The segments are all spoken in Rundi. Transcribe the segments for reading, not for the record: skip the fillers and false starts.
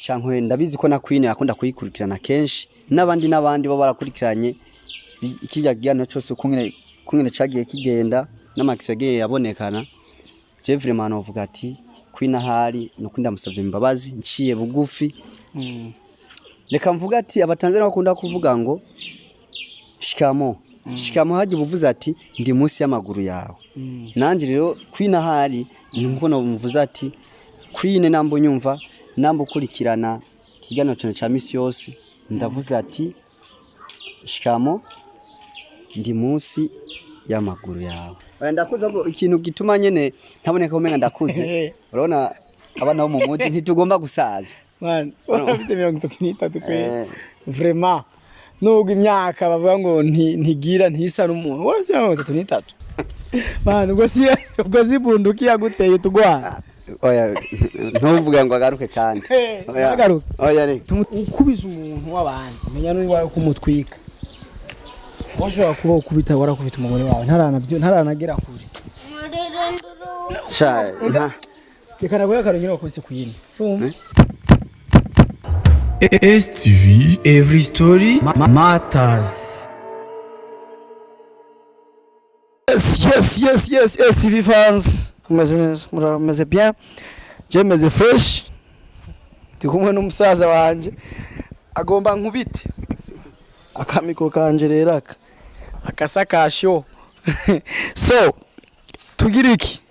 Cankwe ndabizi ko na Queen akunda kuyikurikirana kenshi, n'abandi n'abandi bo barakurikiranye ikijya kiganiro cyose ukungene cagiye kigenda n'amakisi yagiye yabonekana. Je vraiment novuga ati Queen ahari nuko ndamusavye imbabazi nciye bugufi. Reka mvuga ati Abatanzania bakunda kuvuga ngo shikamoo, shikamoo. Hajya ubuvuze ati ndi munsi y'amaguru yawe. Nanje rero Queen ahari nuko nomuvuze ati Queen, namba unyumva, namba ukurikirana ikiganiro cyane ca misi yose, ndavuze ati shikamoo, ndi munsi y'amaguru yawe. Oya, ndakuze. Ahubwo ikintu gituma nyene ntaboneka umenga ndakuze, urabona abana bo mu muji ntitugomba gusaza. Man, urafite 33 kwe? Eh. Vraiment, nubwo imyaka bavuga ngo ntigira ntisa n'umuntu, urafite 33 man. Ubwo si bunduki yaguteye tugwana? Oya, ntuvuge ngo agaruke kandi. Oya. Agaruke. Oya, reka. Ukubise umuntu w'abandi, menya n'uwawe kumutwika. Washobora kuba ukubita, warakubita umugore wawe ntaranagera kure. Sha Reka naguhe akarongera wakubise ku yindi. Urumva? STV Every Story Matters. Yes, STV fans, mumeze neza, murameze bien? Je meze fresh. Ndi kumwe n'umusaza wanje agomba nkubite akamikro kanje rero aka akasakasho. So tugira iki?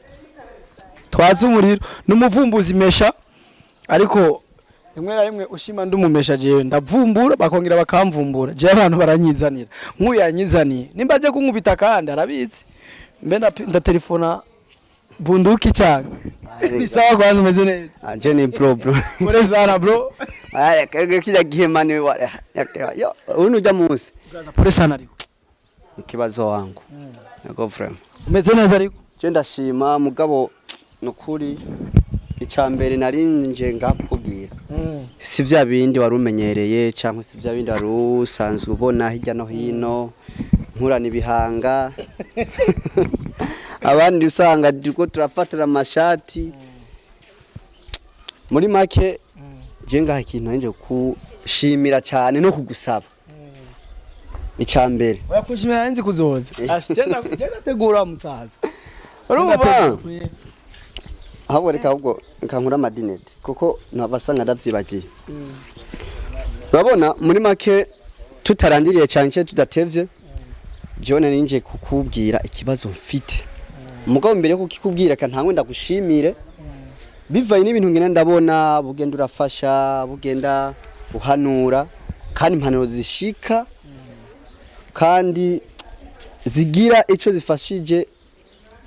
Twatse umuriro n'umuvumbuzi mesha, ariko rimwe na rimwe ushima ndumumesha. Jewe ndavumbura bakongera bakamvumbura. Jewe abantu baranyizanira, nk'uyu yanyizaniye nimba aje kunkubita kandi arabizi. Mbe ndatelefona bunduki cyane. Ni sawa kwanza, umeze neza? Anje ni bro, bro. Pole sana, bro. Aya kijya gihe mani wa yo uno ujya munsi. Pole sana ariko. Ikibazo wangu. Yego, vraiment. Umeze neza ariko? Je ndashima, mugabo nukuri icya mbere nari nje ngakubwira si bya bindi wari umenyereye cyangwa si bya bindi wari usanzwe ubona hirya no hino nkurana ibihanga, abandi usanga turiko turafatira amashati. Muri make je ngaha ikintu nari nje kushimira cyane no kugusaba icya mbere. Oya, kushimira nzi kuzoza. Je ndategura, musaza. Urumva ahubwo reka ahubwo nkankura amadineti kuko ntabasanga ndavyibagiye. Urabona, muri make tutarandiriye cyane cyane tudatevye, jewe nari nje kukubwira ikibazo mfite. Mugabo mbere yo kukikubwira, ka ntangwe ndagushimire bivanye n'ibintu ngenda ndabona bugenda urafasha, bugenda uhanura, kandi impanuro zishika kandi zigira ico zifashije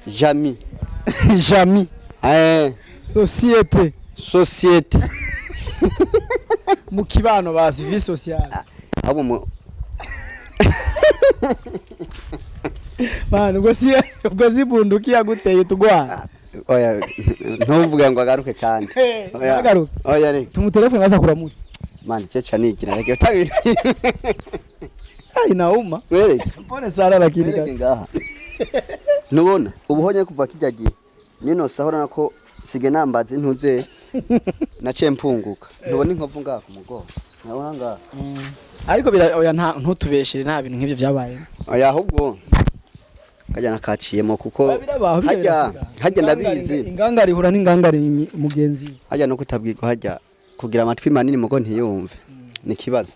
jamii. Jamii. Société. Société mu kibano, basi vie sociale. Ahubwo mu Man, ubwo si bunduki yaguteye tugwana? Oya, ntuvuge ngo agaruke kandi. Oya. Agaruke. Oya, reka. Tumutelefone aza kuramutsa. Man, checha nigira reka utabira. Ai, nauma. Wereke. Pole sana lakini. Wereke ngaha, ntubona ubuhonye kuva kijya gihe nino sahora nako sige nambaza intuze naciye mpunguka. Ntubona inkovu ngaha ku mugongo? Nabona ngaha. Ariko oya, nta ntutubeshere, nta bintu nk'ivyo byabaye. Oya, ahubwo kajya nakaciyemo kuko Birabaho. Hajya hajya ndabizi. Ingangari ihura n'ingangari mugenzi we. Hajya no kutabwirwa, hajya kugira amatwi manini mugo ntiyumve ni ikibazo.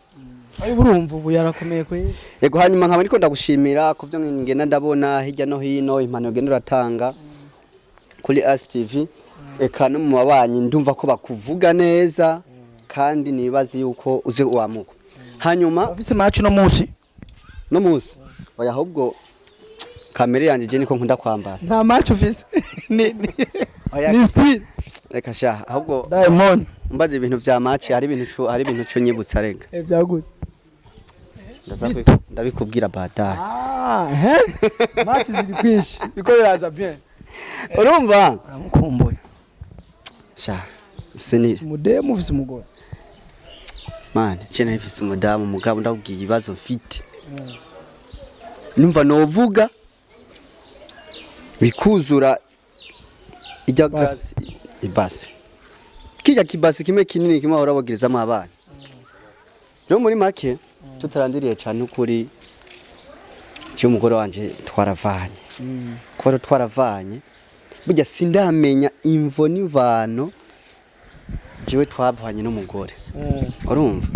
Ayo, urumva ubu yarakomeye kwe. Yego, hanyuma nkaba ndiko ndagushimira ku byo ngenda ndabona hirya no hino, impanuro ugenda uratanga kuri STV eka no mu babanyi. Ndumva ko bakuvuga neza kandi nibaze yuko uzi wamuko. Hanyuma Afise match no munsi? No munsi oya, ahubwo kamere yanjye je niko nkunda kwambara. Nta match ufise, ni Oya. ni style. Reka sha, ahubwo Diamond. mbaze ibintu vya match, hari ibintu cu nyibutsa rega. Eh, byagute? Ndabikubwira baadaye. Ah, he match ziri kwinshi biko biraza bien. Urumva? Uramukumbuye? Sha sini. Umudemu ufise umugore? Man, je nahifise umudamu, mugabo ndakubwiye ibibazo mfite. Numva novuga bikuzura ijya Basi. gasi ibase. Kirya kibasi kimwe kinini kimwe bahora bogerezamo abana. Rero muri make, tutarandiriye cyane, ukuri cyo umugore wanje twaravanye. Kuba rero twaravanye, burya sindamenya imvo n'imvano jewe twavanye n'umugore, urumva?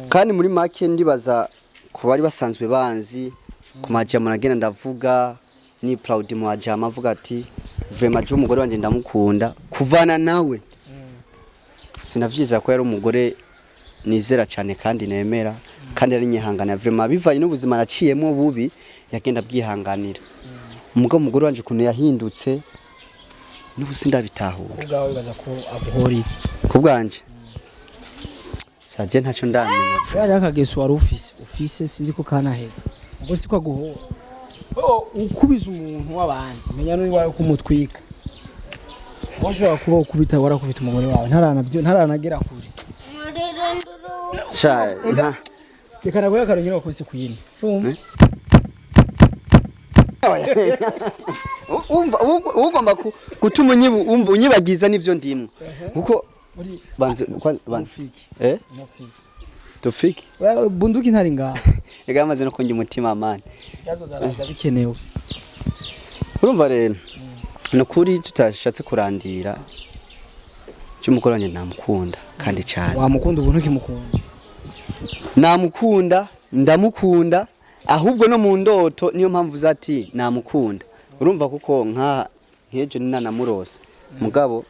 Kandi muri make ndibaza ku bari basanzwe banzi ku majambo nagenda ndavuga, ni proud mu majambo avuga ati vraiment je umugore wanje ndamukunda. Kuvana nawe sinavyizera ko yari umugore nizera cyane kandi nemera, kandi ari nyihangana vraiment, bivanye n'ubuzima naciyemo bubi yagenda bwihanganira. Umugabo, umugore wanje ukuntu yahindutse n'ubu sindabitahura. Ubwawe bibaza ko aguhora iki? Ku bwanje saje ntacyo ndamenya. Yari akageso wari ufise, sinzi ko kanaheze ubwo siko aguhora. Wewe ukubise umuntu w'abandi, menya n'uwawe kumutwika. Ushobora kuba ukubita, warakubita umugore wawe ntaranavyo, ntaranagera kure. Sha nta Reka naguhe akarongera wakubise kuyini. Urumva? Umva, ugomba gutuma umva unyibagiza n'ivyo ndimwo, kuko Uri banze banze. Mufiki. Eh. Mufiki. Tufiki. Wewe bunduki ntari ngaho. Ega yamaze no kunjya umutima mani. Yazoza araza bikenewe. Urumva rero, ni ukuri tutashatse kurandira, cy'umugore wanjye namukunda kandi cyane. Wamukunda, ubu ntukimukunda? Namukunda, ndamukunda, ahubwo no mu ndoto niyo mpamvu zati namukunda, urumva? Kuko nka nk'ejo nina namurose, mugabo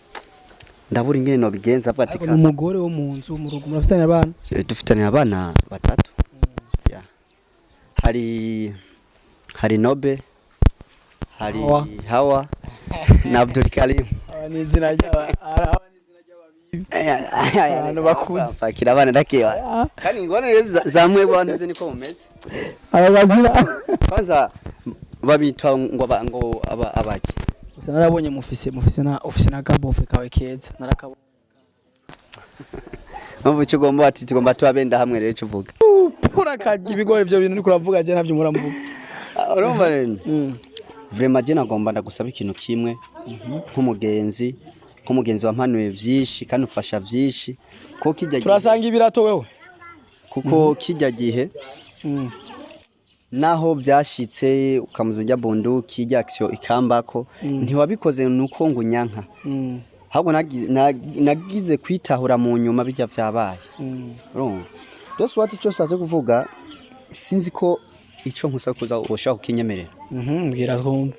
ndabura ingene nobigenza, avuga ati Ariko ni umugore wo mu nzu, mu rugo murafitanye abana? Dufitanye abana batatu. Ya. Hari Nobe, hari Hawa. Hawa na Abdul Karim. Aba ni izina ry'aba, aba ni izina ry'ababibi. Abantu bakuze. Fakira abana ndakewa kandi ngone rero zamwe bantu niko mumeze. Aba bazina. Kwanza babitwa ngo abaki. Gusa narabonye mufise na ufise na kabofe kawe keza, narakabonye. Mpamvu icyo ugomba ati tugomba tuba benda hamwe rero icyo uvuga. Urakarya ibigori, ivyo bintu uriko uravuga je ntavyo muramvuga. Urumva rero, vraiment je nagomba ndagusaba ikintu kimwe nk'umugenzi wampanuye vyinshi kandi ufasha vyinshi, kuko kijya gihe Turasanga ibirato wewe. Kuko kijya gihe naho vyashitse ukamuza ujya bunduki ijya action ikambako, ntiwabikoze nuko ngo unyanka, ahubwo nagize kwitahura mu nyuma bijya vyabaye. Urumva rero, wati cyose ate kuvuga, sinzi ko ico nkusa kuza ushaka kukinyemerera. Mbwira twumve.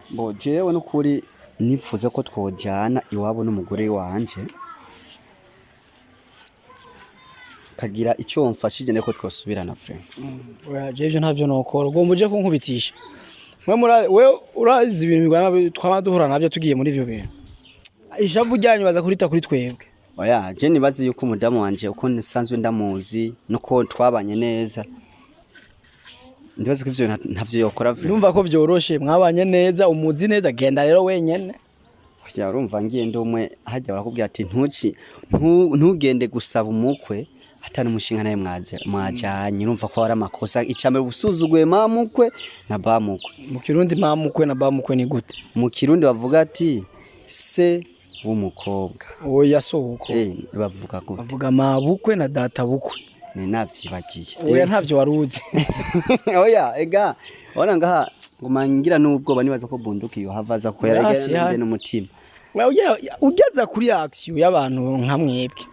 Bo jewe n'ukuri nifuza ko twojana iwabo n'umugore wanje, kagira icyo mfashije niko twosubirana vraiment. Oya, jeje ntavyo nokora. Ugomba uje kunkubitisha. Mwe mura we urazi ibintu bigwana twama duhura navyo tugiye muri ivyo bintu. Ishavu ryanyu baza kurita kuri twebwe. Oya, je nibaze yuko umudamu wanje uko nsanzwe ndamuzi nuko twabanye neza, ndibaze ko ivyo ntavyo yokora vraiment. Numva ko vyoroshe, mwabanye neza, umuzi neza, genda rero wenyene. Kugira urumva ngiye ndi umwe hajya barakubwira ati ntuci ntugende gusaba umukwe atari umushinga nawe mwajanye, urumva ko ari amakosa. Icambere ubusuzuguye mamukwe na bamukwe. Mu Kirundi mamukwe na bamukwe ni gute? Mu Kirundi bavuga ati se w'umukobwa. Oya, so uko. Eh, bavuga gute? Bavuga mabukwe na data bukwe. Ni navyibagiye. Oya, ntavyo waruzi. Oya, ega ona ngaha nguma ngira n'ubwoba, nibaza ko bunduki yohava aza ko Hasi yarega hari. n'umutima. Ugeza kuri action y'abantu nka mwebwe.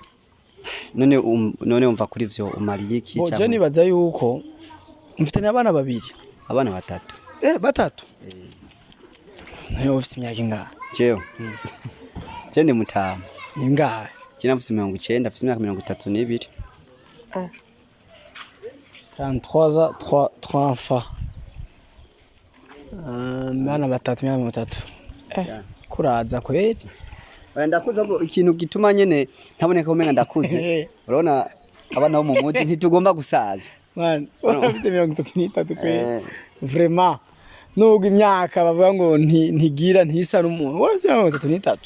None none umva kuri ivyo umariye iki? Bo je Canke nibaza yuko mfitanye abana babiri. Abana batatu. Eh, batatu. Nayo ufite imyaka ingahe? Jewe je ndi mutama. Ni ingahe? Je nafise 90, mfise imyaka 32. 33 ans, 3 3 enfants. Abana batatu, imyaka 30. Eh, kuraza kweli. Oya, ndakuze ko ikintu gituma nyene ntaboneka umenga ndakuze, urabona abana bo mu muji ntitugomba gusaza. Man, urafite 33 kweli. Eh. Vraiment. Nubwo imyaka bavuga ngo ntigira ntisa n'umuntu. Urafite 33.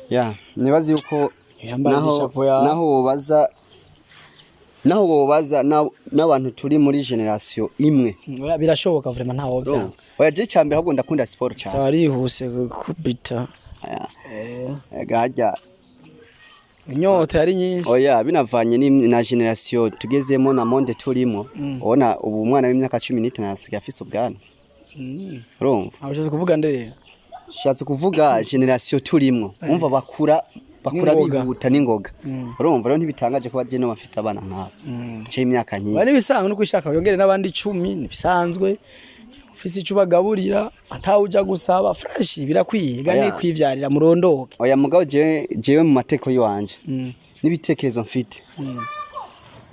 Ya, nibaze yuko Yambaye naho ishapo ya naho wobaza n'abantu turi muri génération imwe. Oya, birashoboka vraiment, ntawo vyanga. Oya, je cyambere ahubwo ndakunda sport cyane. Sawa, arihuse kubita. Ega hajya Inyota yari nyinshi. Oya, binavanye na génération tugezemo na monde turimo. Ubona ubu umwana w'imyaka 15 asigaye afise ubwanwa. Urumva? Aho ushatse kuvuga nde rero? Shatse kuvuga génération turimo, umva, bakura N'ingoga. bihuta n'ingoga. Urumva rero ntibitangaje kuba je no bafite abana nk'abo ce imyaka nk'iyi. Bari bisanzwe no kwishaka yongere n'abandi 10 nibisanzwe. Ufise icyo ubagaburira atawuja gusaba, fresh, birakwiye gane Oya. kwivyarira murondoke. Oya, mugabo jewe mu mateko yiwanje n'ibitekerezo mfite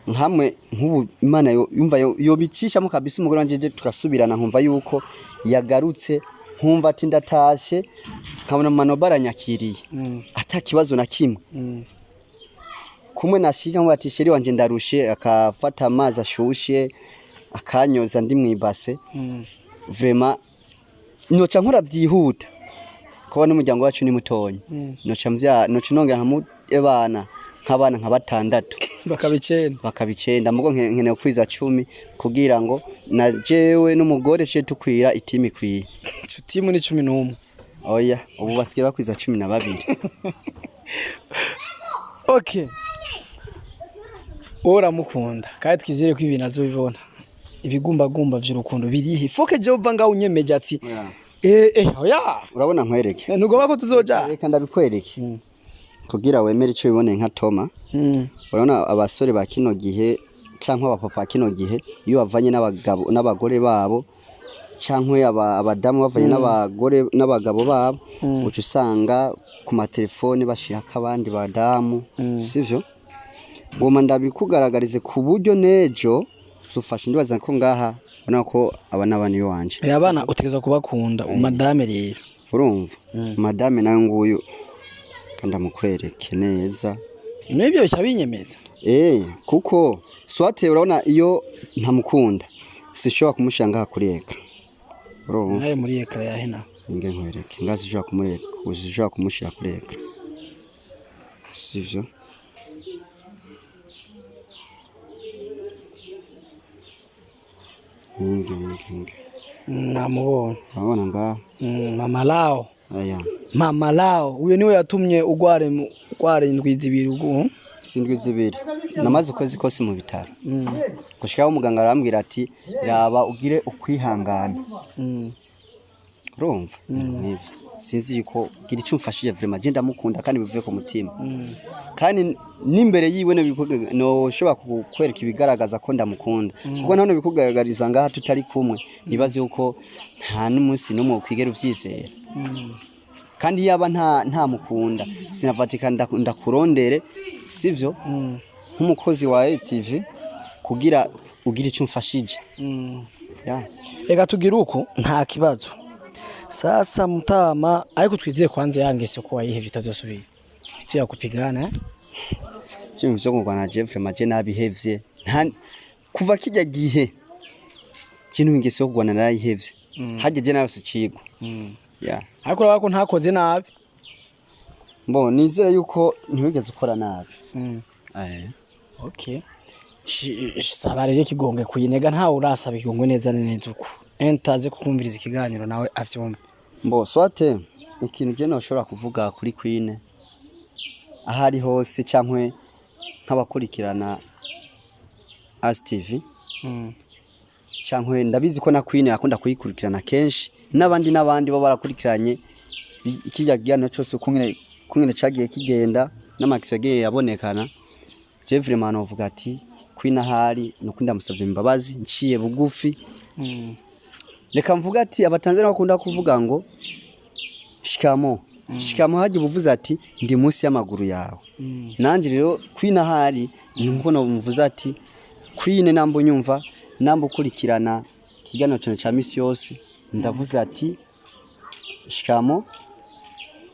nkamwe nk'ubu Imana yumva yobicishamo kabisa umugore wanje je tugasubirana, nkumva yuko yagarutse, nkumva ati ndatashe, nkabona mano baranyakiriye ata kibazo na kimwe. Kumwe nashika nkumva ati chéri wanje ndarushe, akafata amazi ashushe akanyoza ndi mwibase. Vraiment noca nkora byihuta kuba n'umuryango wacu ni mutonya, noca mvya noca nongera nkamu ebana nk'abana nka batandatu. Bakaba 9. Bakaba 9, mugo nkeneye kwiza 10 kugira ngo na jewe n'umugore ce tukwira itimu ikwiye. Timu ni 11. Oya, ubu basigaye bakwiza 12. Okay, wowe uramukunda kandi twizere ko ibintu azobibona. Ibigumbagumba vy'urukundo birihe? Foke je uva ngaho unyemeje ati eh oya. Urabona, nkwereke. Ntugomba ko tuzoja. Reka ndabikwereke kugira wemere ico wiboneye nka Toma. Urabona abasore ba kino gihe cyangwa abapapa ba kino gihe, iyo bavanye n'abagabo n'abagore babo, cyangwa abadamu bavanye n'abagore n'abagabo babo, uca usanga ku matelefone bashirako abandi badamu. Sivyo? Ngoma ndabikugaragarize ku buryo nejo zufasha. Ndibaza ko ngaha ubona ko aba n'abana iwanje. Abana utegerezwa kubakunda, madame rero. Urumva, madame nawe nguyu, kandi amukwereke neza. N'ibyo bica binyemeza. Kuko swate urabona iyo ntamukunda sishobora kumushira ngaha kuri écran. Urumva? Nawe muri écran ya hena. Inge nkwereke ngaha, sishobora kumureka, sishobora kumushira kuri écran. Sivyo? Inge, inge, inge. Namubonye. Urabona ngaha? Mama lao. Aya. Mama lao uyo niwe yatumye ugware indwi 2 ugu. Sindwi 2, namaze ukwezi kose mu bitaro. Gushikaho umuganga arambwira ati raba ugire ukwihangana. Urumva nivyo, sinzi yuko gira icyo umfashije. Vraiment je ndamukunda kandi bivuye ku mutima, kandi n'imbere yiwe no ushobora kukwereka ibigaragaza ko ndamukunda, kuko none bikugaragariza ngaha tutari kumwe, nibaze yuko nta n'umunsi n'umwe ukwigera uvyizera. Kandi yaba nta ntamukunda sinavatika ndakurondere, sivyo, nk'umukozi wa STV kugira ugire icyo umfashije. Ya. Reka tugire uko, nta kibazo. Sasa mutama, ariko twizere kwanza yange ko wayihevye itazosubira tuya kupigana, eh? Cyo vyo kurwana, je vraiment je nabihevye. Kuva kijya gihe kintu ingeso yo kurwana narayihevye. Harya je narose icigwa. Ya. Ariko urabona ko ntakoze nabi. Mbo nizere yuko ntiwigeze ukora nabi. Okay. Saba rero ikigonge kuyinega, ntawe urasaba ikigongwe neza na neza uko entaze kukumviriza ikiganiro nawe avyumve. Mbo swate ikintu je noshobora kuvuga kuri Queen aho ari hose cyangwa nk'abakurikirana As TV, cyangwa ndabizi ko na Queen akunda kuyikurikirana kenshi n'abandi n'abandi bo barakurikiranye ikijya kiganiro cyose ukungene cagiye kigenda n'amakisi yagiye yabonekana. Je vraiment novuga ati Queen ahari nuko ndamusabye imbabazi nciye bugufi. Reka mvuga ati abatanzania bakunda kuvuga ngo shikamo shikamo, hajya ubuvuze ati ndi munsi y'amaguru yawe. Nanje rero Queen ahari nuko nomuvuze ati Queen, namba unyumva, namba ukurikirana ikiganiro cyane cya misi yose, ndavuze ati shikamo,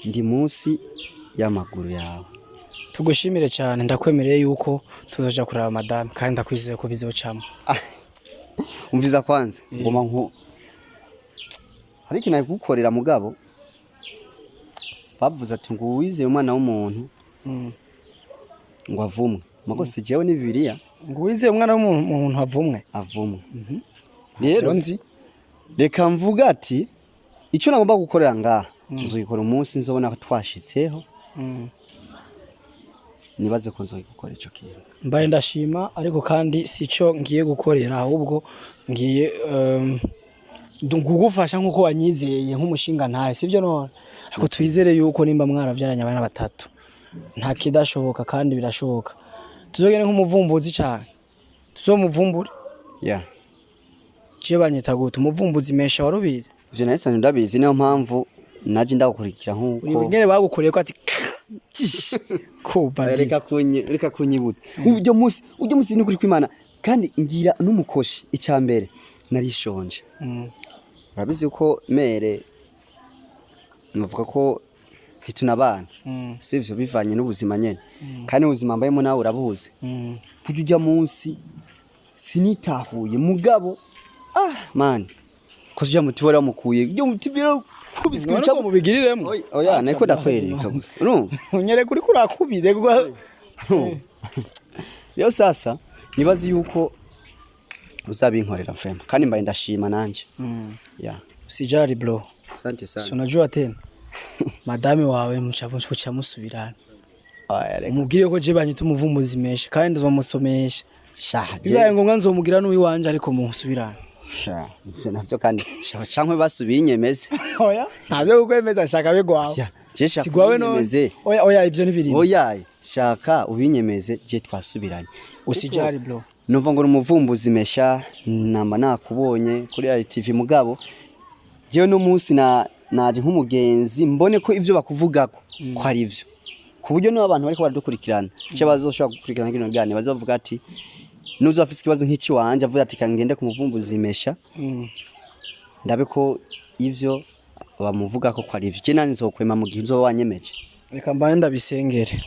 ndi munsi y'amaguru yawe. Tugushimire cyane, ndakwemereye yuko tuzoja kuraba madame kandi ndakwizeye ko bizocamo. Umviza kwanza, ngoma nko hari ikintu ari kugukorera, mugabo bavuze ati ngo uwizeye umwana w'umuntu ngo avumwe. Mugo si jewe, ni Bibiliya. Ngo wizeye umwana w'umuntu avumwe. Avumwe. Rero rero nzi. Reka mvuga ati icyo nagomba gukorera ngaha nzogikora umunsi nzobona ko twashitseho. Nibaze ko nzogikora ico kintu. Mbaye ndashima, ariko kandi sico ngiye gukorera, ahubwo ngiye kugufasha nkuko wanyizeye nk'umushinga ntaye, sibyo none? Ariko twizere yuko nimba mwaravyaranye abana batatu, nta kidashoboka kandi birashoboka. Tuzogende nk'umuvumbuzi cane, tuzomuvumbure. Je banyita gute? Umuvumbuzi mesha, warubizi? Ivyo nahise ndabizi, niyo mpamvu naje ndagukurikira nkuko Uri ingene bagukoreye ko ati ko Reka kunyibutsa ujyo munsi, ni ukuri kw'Imana, kandi ngira n'umukoshi. Icya mbere narishonje. Urabizi ko mere navuga ko ntitunabana, sivyo? Bivanye n'ubuzima nyene, kandi ubuzima mbayemo nawe urabuzi. Kujya ujya munsi sinitahuye, mugabo man, ko ujya muti wari wamukuye ujya muti biro kubiswe. None ngo mubigiriremo? Oya, niko ndakwereka gusa, urumva? Unyereka uriko urakubire kuko Rero sasa nibazi yuko uzabinkorera vraiment, kandi mbaye ndashima nanje, yeah. Usijali bro. Asante Si sana. unajua tena madame wawe muca musubirana. Aya, reka. Umubwire ko je banyita umuvumbuzi mesha, kandi nzomusomesha. Sha. Bibaye ngombwa nzomugira n'uwiwanje, ariko musubirane. Sha, ivyo navyo kandi sha, cankwe basubiye inyemeze. Oya, ntavyo kukwemeza, nshaka bigwawe. Ya, je shaka Sigwawe none. ubinyemeze. Oya, oya, ivyo ntibirimo. Oya, shaka ubinyemeze, je twasubiranye. Usijali bro. Numva ngo uri umuvumbuzi mesha, namba nakubonye kuri RTV, mugabo jewe no munsi na naje nk'umugenzi mbone ko ivyo bakuvugako ko ari ivyo, ku buryo niba abantu bariko baradukurikirana icyo bazoshobora gukurikirana kino kiganiro bazovuga ati nuzo afise ikibazo nk'iki wanje, avuga ati kangende ku muvumbuzi mesha, ndabe ko ivyo bamuvugako ko ari ivyo. Je nanje nzokwema mu gihe uzoba wanyemeje. Reka mbaye ndabisengere.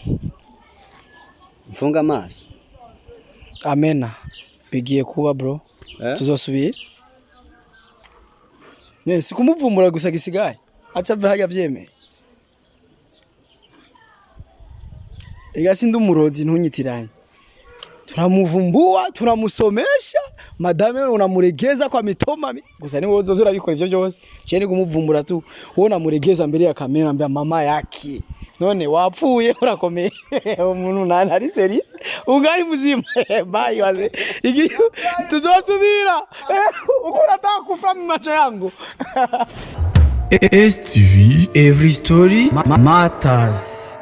Mfunga amaso. Amena, bigiye kuba bro. Eh? Tuzosubira ne si kumuvumbura gusa gisigaye, aca ave hajya avyemeye. Ega sindi umurozi, ntunyitiranye. Turamuvumbua, turamusomesha, madame unamuregeza kwa mitoma gusa ni wowe uzoza urabikora ivyo byose. Je ni kumuvumbura tu, wowe unamuregeza mbere ya kamera, mbere mama yake. None wapfuye, urakomeye, umuntu nani ari seri, ungali muzima. Bye waze, iki tuzosubira. Uko unataka kufa mu macho yangu. STV Every Story Matters.